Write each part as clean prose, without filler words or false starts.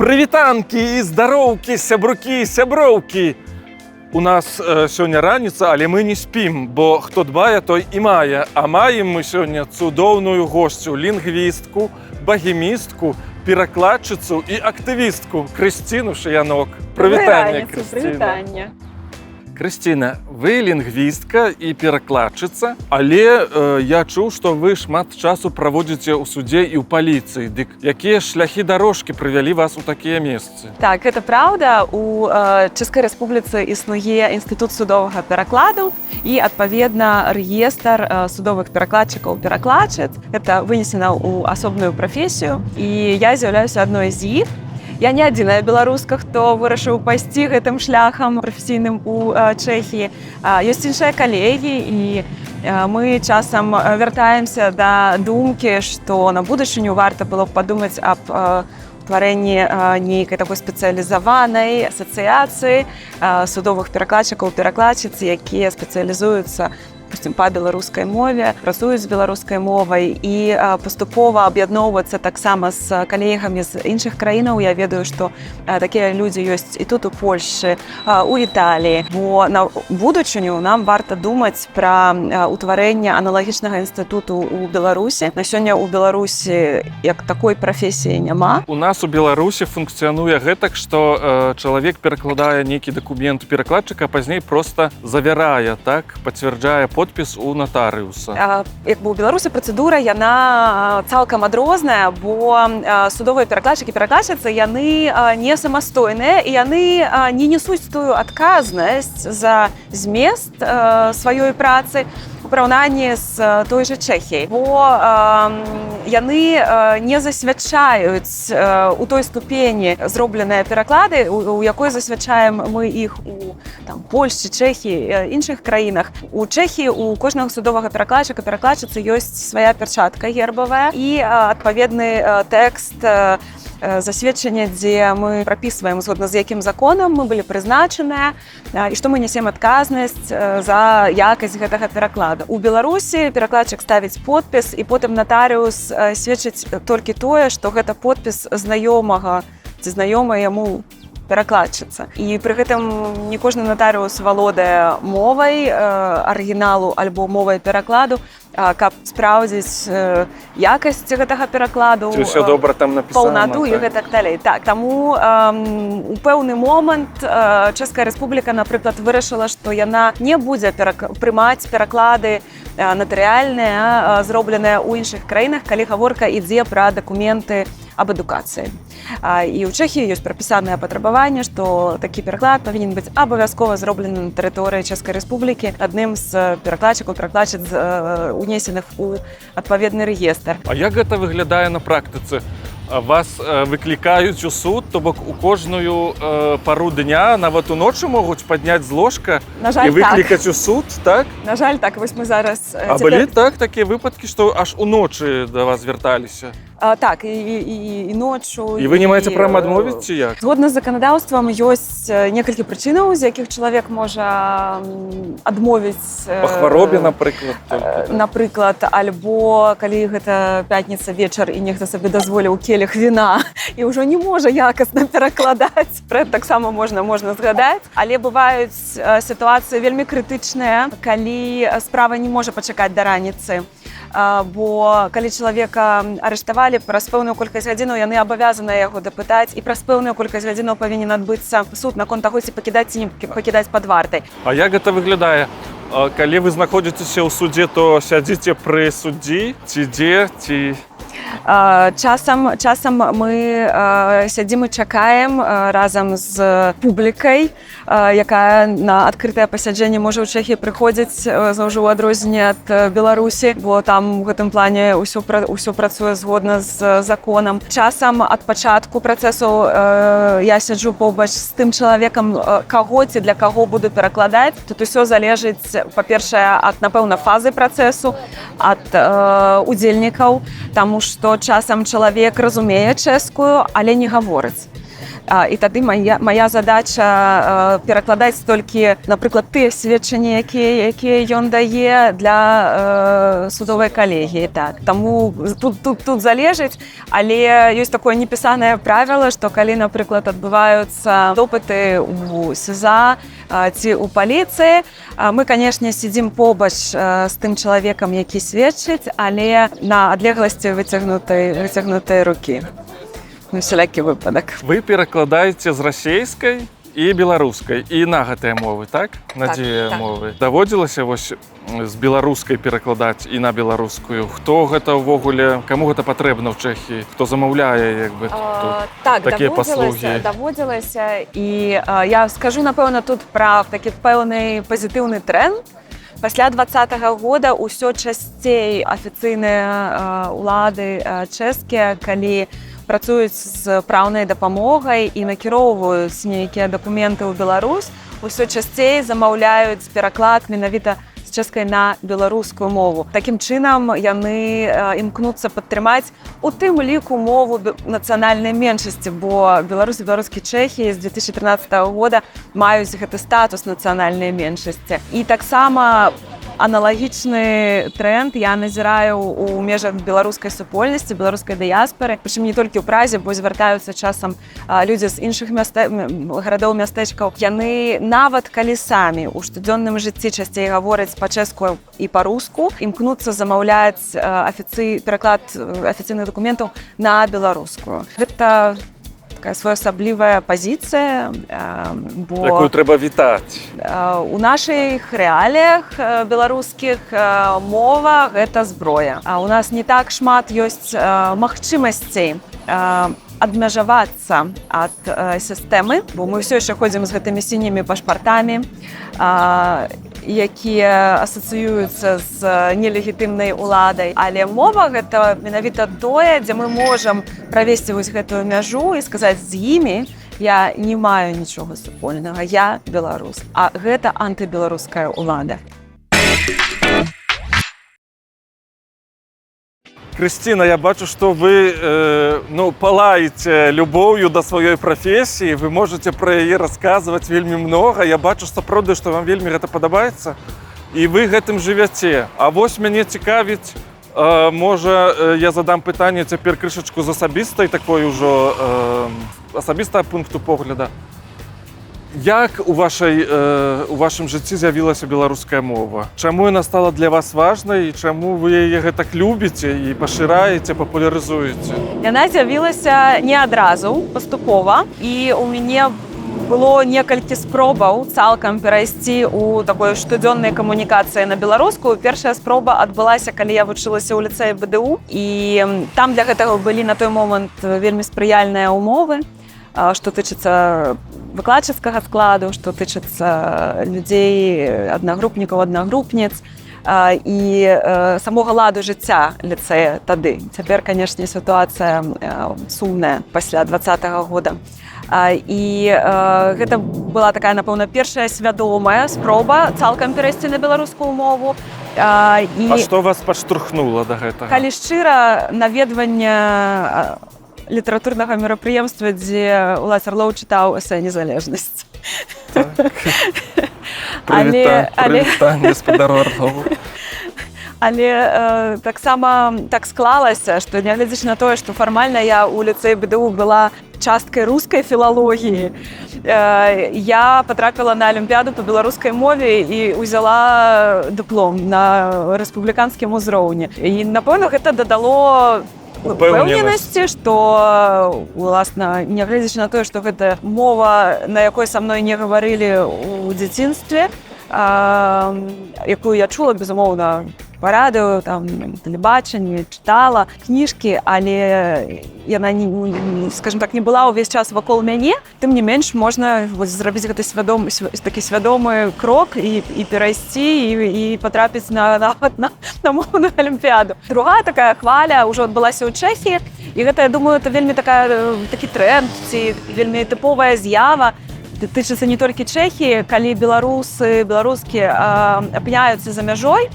Прывітанкі і здароўкі, сябрукі, сяброўкі. У нас сёння раніца, але мы не спім, бо хто дбае, той і мае. А маем мы сёння цудоўную госцю, лінгвістку, багемістку, перакладчыцу і актывістку Крысціну Шаянок. Прывітанне, Крысціна. Прывітанне. Крысціна, вы лінгвістка і перакладчыца, але я чуў, што вы шмат часу праводзіце ў судзе і ў паліцыі. Дык якія шляхі, дарожкі прывялі вас у такія месцы? Так, гэта праўда. У Чэшскай Рэспубліцы існуе інстытут судовага перакладу і, адпаведна, рэестр судовых перакладчыкаў, перакладчыц. Это вынесена ў асобную прафесію, і я з'яўляюся адной з іх. Я не адзіная беларуска, хто вырашыў пайсці гэтым шляхам прафесійным у Чэхіі. Ёсць іншыя калегі, і мы часам вяртаемся да думкі, што на будучыню варта было б падумаць аб утварэнні нейкай такой спецыялізаванай асацыяцыі судовых перакладчыкаў, перакладчыц, якія спецыялізуюцца, допустим, па беларускай мове, працуюць з беларускай мовай, і паступова аб'ядноўвацца таксама з калегамі з іншых краінаў. Я ведаю, што такія людзі ёсць і тут, у Польшчы, у Італіі, бо на будучыню нам варта думаць пра утварэнне аналагічнага інстытуту ў Беларусі. На сёння ў Беларусі як такой прафесіі няма. У нас у Беларусі функцыянуе гэтак, што чалавек перакладае нейкі дакумент у перакладчыка, пазней проста завярае, так, пацвярджае подпіс у натарыуса. Як бы у Беларусі працэдура, яна цалкам адрозная, бо судовыя перакладчыкі, перакладчыцы, яны не самастойныя і яны не несуць тую адказнасць за змест сваёй працы у параўнанні з той жа Чэхіяй, бо яны не засвячаюць у той ступені зробленыя пераклады, у якой засвячаем мы іх у там Польшчы, Чэхіі, іншых краінах. У Чэхіі у кожнага судовага перакладчыка, перакладчыцы ёсць свая пярчатка гербавая і адпаведны тэкст засведчання, дзе мы прапісваем, згодна з якім законам мы былі прызначаныя і што мы нясем адказнасць за якасць гэтага пераклада. У Беларусі перакладчык ставіць подпіс, і потым натарыус сведчыць толькі тое, што гэта подпіс знаёмага ці знаёмая яму перакладчыца. І пры гэтым не кожны натарыус валодае мовай арыгіналу альбо мовай перакладу, каб спраўдзіць якасць гэтага перакладу, Ці ўсё добра там напісана? паўнату і гэтак далей. Так, таму у пэўны момант Чэшская Рэспубліка, напрыклад, вырашыла, што яна не будзе прымаць пераклады натарыяльныя, зробленыя ў іншых краінах, калі гаворка ідзе пра дакументы аб адукацыі. І ў Чэхіі ёсць прапісанае патрабаванне, што такі пераклад павінен быць абавязкова зроблены на тэрыторыі Чэшскай Рэспублікі адным з перакладчыкаў, перакладчыц, унесеных у адпаведны рэестр. А як гэта выглядае на практыцы? Вас выклікаюць у суд, то бок у кожную пару дня, нават уночы могуць падняць з ложка На жаль, і выклікаць у суд, так? На жаль, так. Вось мы зараз А былі так такія выпадкі, што аж уночы да вас звярталіся? Так, і ноччу. І вы не маеце права адмовіць, ці як? Згодна з заканадаўствам, ёсць некалькі прычынаў, з якіх чалавек можа адмовіць. Па хваробе, напрыклад, толькі, так? Напрыклад, альбо калі гэта пятніца вечар і нехта сабе дазволіў келіх віна і ўжо не можа якасна перакладаць. Пра гэта таксама можна згадаць. Але бываюць сітуацыі вельмі крытычныя, калі справа не можа пачакаць да раніцы. Бо калі чалавека арыштавалі, праз пэўную колькасць гадзінаў яны абавязаныя яго дапытаць, і праз пэўную колькасць гадзінаў павінен адбыцца суд наконт таго, ці пакідаць, ці не пакідаць пад вартай. А як гэта выглядае? Калі вы знаходзіцеся ў судзе, то сядзіце пры суддзі ці дзе, ці? Часам мы сядзім і чакаем разам з публікай, якая на адкрытае пасяджэнне можа ў Чэхіі прыходзіць, зноў жа, ў адрозненне ад Беларусі, бо там у гэтым плане ўсё працуе згодна з законам. Часам ад пачатку працэсу я сяджу побач з тым чалавекам, каго ці для каго буду перакладаць. Тут усё залежыць, па-першае, ад, напэўна, фазы працэсу, ад удзельнікаў, таму што часам чалавек разумее чэшскую, але не гаворыць. І тады моя задача перакладаць толькі, напрыклад, тыя сведчанні, якія ён дае для судовай калегіі. Так, таму тут залежыць, але ёсць такое непісанае правіла, што калі, напрыклад, адбываюцца допыты у СІЗА ці ў паліцыі, мы, канешне, сядзім побач з тым чалавекам, які сведчыць, але на адлегласці выцягнутай рукі. На всялякі выпадак. Вы перакладаеце з расейскай і беларускай і на гэтыя мовы, так? На Так, дзве так. мовы. Даводзілася вось з беларускай перакладаць і на беларускую? Хто гэта ўвогуле, каму гэта патрэбна ў Чэхіі? Хто замаўляе, як бы, тут? Так, такія даводзілася, паслугі? даводзілася. І я скажу, напэўна, тут пра такі пэўны пазітыўны тренд. Пасля 20-го года ўсё часцей афіцыйныя улады чэшскія, калі працуюць з праўнай дапамогай і накіроўваюць нейкія дакументы ў Беларусь, усё часцей замаўляюць пераклад менавіта з чэшскай на беларускую мову. Такім чынам яны імкнуцца падтрымаць у тым ліку мову нацыянальнай меншасці, бо беларусы, беларускі чэхі з 2013 года маюць гэты статус нацыянальнай меншасці. І таксама аналагічны тренд я назіраю у межах беларускай супольнасці, беларускай дыяспары, прычым не толькі ў Празе, бо звяртаюцца часам людзі з іншых гарадоў, мястэчкаў. Яны нават калі самі ў штодзённым жыцці часцей гавораць па-чэшску і па-руску, імкнуцца замаўляць пераклад афіцыйных дакументаў на беларускую. Гэта такая своеасаблівая пазіцыя, бо Якую трэба вітаць. У нашых рэаліях беларускіх мова — гэта зброя. А у нас не так шмат ёсць магчымасцей адмежавацца ад сістэмы, бо мы ўсё яшчэ ходзім з гэтымі сінімі пашпартамі, якія асацыююцца з нелегітымнай уладай. Але мова — гэта менавіта тое, дзе мы можам правесці вось гэтую мяжу і сказаць: з імі я не маю нічога супольнага, я беларус, а гэта антыбеларуская ўлада. Крысціна, я бачу, што вы ну, палаеце любоўю да сваёй прафесіі, вы можаце пра яе расказваць вельмі многа. Я бачу сапраўды, што вам вельмі гэта падабаецца і вы гэтым жывяце. А вось мяне цікавіць, можа, я задам пытанне цяпер крышачку з асабістай такой ужо асабістага пункту погляда. Як у вашым жыцці з'явілася беларуская мова? Чаму яна стала для вас важнай і чаму вы яе гэтак любіце і пашыраеце, папулярызуеце? Яна з'явілася не адразу, паступова, і у мяне было некалькі спробаў цалкам перайсці ў такой штодзённай камунікацыі на беларускую. Першая спроба адбылася, калі я вучылася ў ліцэі БДУ, і там для гэтага былі на той момант вельмі спрыяльныя ўмовы, што тычыцца выкладчыцкага складу, што тычыцца людзей, аднагрупнікаў, аднагрупніц і самога ладу жыцця ліцэя тады. Цяпер, канешне, сітуацыя сумная пасля 20-го года. І гэта была такая, напэўна, першая свядомая спроба цалкам перайсці на беларускую мову. І А што вас падштурхнула да гэтага? Калі шчыра, наведванне літаратурнага мерапрыемства, дзе Улас Арлоў чытаў эсэ «Незалежнасць». Так. Прывітанне спадару Арлову. Але таксама так склалася, што, нягледзячы на тое, што фармальна я ў ліцэі БДУ была часткай рускай філалогіі, я патрапіла на алімпіяду па беларускай мове і ўзяла дыплом на рэспубліканскім узроўні. І, напэўна, гэта дадало Упэўненасць. упэўненасці, што, уласна, нягледзячы на тое, што гэта мова, на якой са мной не гаварылі ў дзяцінстве, якую я чула, безумоўна, па радыё, там, тэлебачанні, чытала кніжкі, але яна не, скажем так, не была ўвесь час вакол мяне. Тым не менш, можна вось зрабіць гэты такі свядомы крок і перайсці і патрапіць нават на моўную алімпіяду. Другая такая хваля ўжо адбылася ў Чэхіі, і гэта, я думаю, это вельмі такі тренд ці вельмі тыповая з'ява, тычыцца не толькі Чэхіі, калі беларусы, беларускі апыняюцца за мяжой.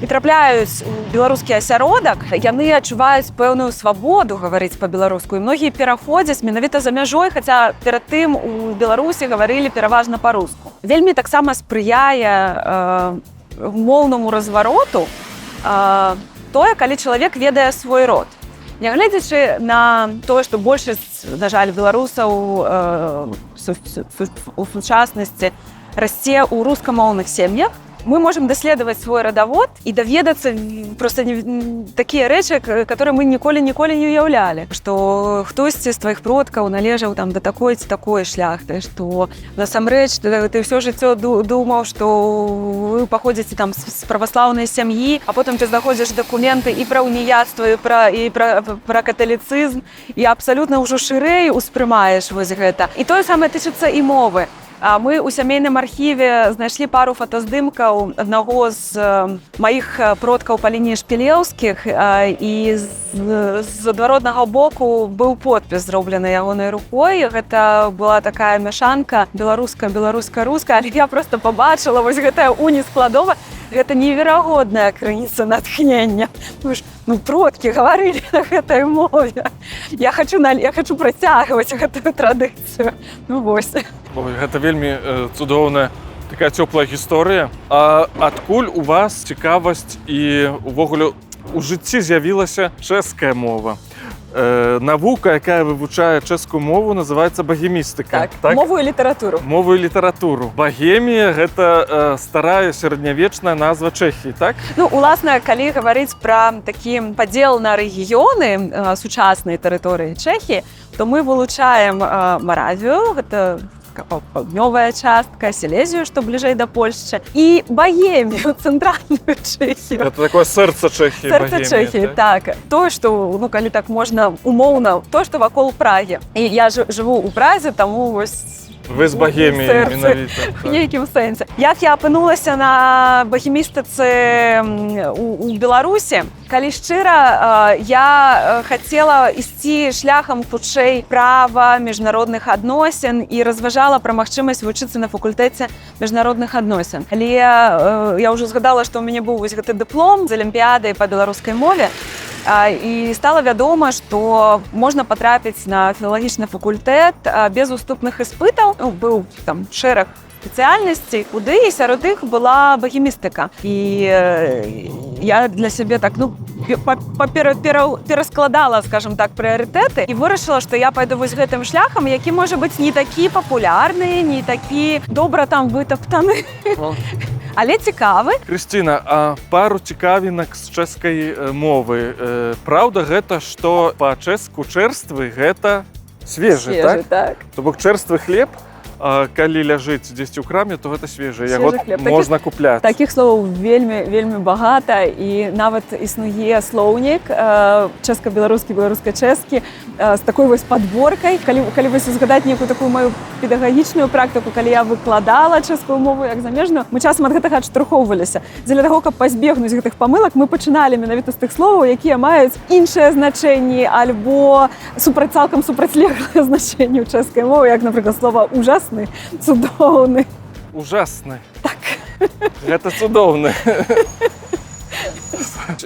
і трапляюць у беларускі асяродак, яны адчуваюць пэўную свабоду гаварыць па-беларуску, і многія пераходзяць менавіта за мяжой, хаця перад тым у Беларусі гаварылі пераважна па-руску. Вельмі таксама спрыяе моўнаму развароту тое, калі чалавек ведае свой род. Нягледзячы на тое, што большасць, на жаль, беларусаў у сучаснасці расце ў рускамоўных сем'ях, мы можам даследаваць свой радавод і даведацца просто такія рэчы, которые мы ніколі, ніколі не уяўлялі, што хтосьці з тваіх продкаў належаў там да такой ці такой шляхты, што насамрэч ты ўсё жыццё думаў, што вы паходзіце там з праваслаўнай сям'і, а потым ты знаходзіш дакументы і пра уніяцтва, і пра каталіцызм, і абсалютна ўжо шырэй успрымаеш вось гэта. І тое самае тычыцца і мовы. А мы ў сямейным архіве знайшлі пару фотаздымкаў аднаго з маіх продкаў па лініі Шпілеўскіх, і з адваротнага боку быў подпіс, зроблены ягонай рукой. Гэта была такая мяшанка беларуска, беларуска-руская, але я просто побачыла вось гэтая унескладова. Гэта неверагодная крыніца натхнення. Ну ж, ну, продкі гаварылі на гэтай мове. Я хочу працягваць гэтую традыцыю. Ну вось. Ой, гэта вельмі цудоўная такая цёплая гісторыя. А адкуль у вас цікавасць і увогуле у жыцці з'явілася чэшская мова? Навука, якая вывучае чэшскую мову, называется багемістыка. Так, мову і літаратуру. Мову і літаратуру. Багемія — гэта старая сярэднявечная назва Чэхіі, так? Ну, уласна, калі гаварыць пра такі падзел на рэгіёны сучаснай тэрыторыі Чэхіі, то мы вылучаем Маравію, гэта паўднёвая частка, Сілезію, што бліжэй да Польшчы, і Багемію, цэнтральную Чэхію. Это такое сэрца Чэхіі. Сэрца Багемія, Чэхіі, так. Тое, што, ну, калі так можна умоўна, то, што вакол Прагі. І я жыву ў Празе, таму вось Вы з Багеміі сэрцы. менавіта. В нейкім сэнсе. Як я апынулася на багемістыцы у Беларусі? Калі шчыра, я хацела ісці шляхам хутчэй права, міжнародных адносін і разважала пра магчымасць вучыцца на факультэце міжнародных адносін. Але я ўжо згадала, што ў мяне быў вось гэты дыплом з алімпіядай па беларускай мове. І стала вядома, што можна патрапіць на філалагічны факультэт без уступных іспытаў. Ну, быў там шэраг спецыяльнасцей, куды, і сярод іх была багемістыка. І я для сябе так, ну, пераскладала, скажем так, прыярытэты і вырашыла, што я пайду вось гэтым шляхам, які можа быць не такі папулярны, не такі добра там вытаптаны, але цікавы. Крысціна, а пару цікавінак з чэшскай мовы. Праўда гэта, што па-чэшску чэрствы — гэта свежы, так? Так. То бок чэрствы хлеб, калі ляжыць дзесьці ў краме, то гэта свежы, яго Свежы хлеб. можна купляць. Такіх словаў вельмі, вельмі багата, і нават існуе слоўнік чэшска-беларускі, беларуска-чэшскі з такой вось падборкай. Калі вось узгадаць нейкую такую маю педагагічную практыку, калі я выкладала чэшскую мову як замежную, мы часам ад гэтага адштурхоўваліся. Дзеля таго, каб пазбегнуць гэтых памылак, мы пачыналі менавіта з тых словаў, якія маюць іншае значэнне альбо цалкам супрацьлеглае значэнне ў чэшскай мовы, як, напрыклад, слова «ужасны», «цудоўны». Ужасны. Так. Гэта цудоўна.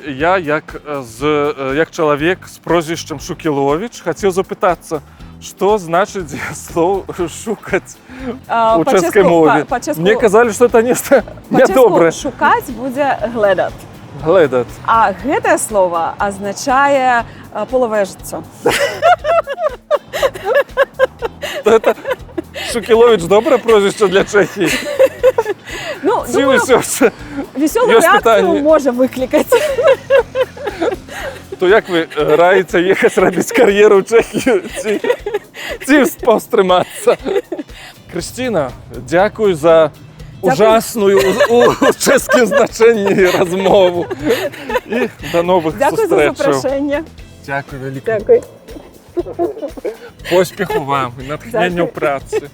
Я як чалавек з прозвішчам Шукіловіч хацеў запытацца, што значыць слоў «шукаць» А, у па-чэшску- чэшскай мове. Па-чэшску Мне казалі, што это нешта па-чэшску нядобрае. «Шукаць» будзе «hledat». Hledat. А гэтае слово азначае полавае жыццё. То это Шукіловіч — добрае прозвішча для Чэхіі. Ну, Ці думаю, ўсё ж вясёлую ёсць рэакцыю пытанні. можа выклікаць. То як вы раіце ехаць рабіць кар'еру ў Чэхію ці паўстрымацца? Крысціна, дзякуй за ужасную у чэшскім значэнні размову. І да новых Дзякуй за сустрэчаў. запрашэнне. Дзякуй вялікі. Дзякуй. Поспеху вам і натхнення ў Дзякуй. працы.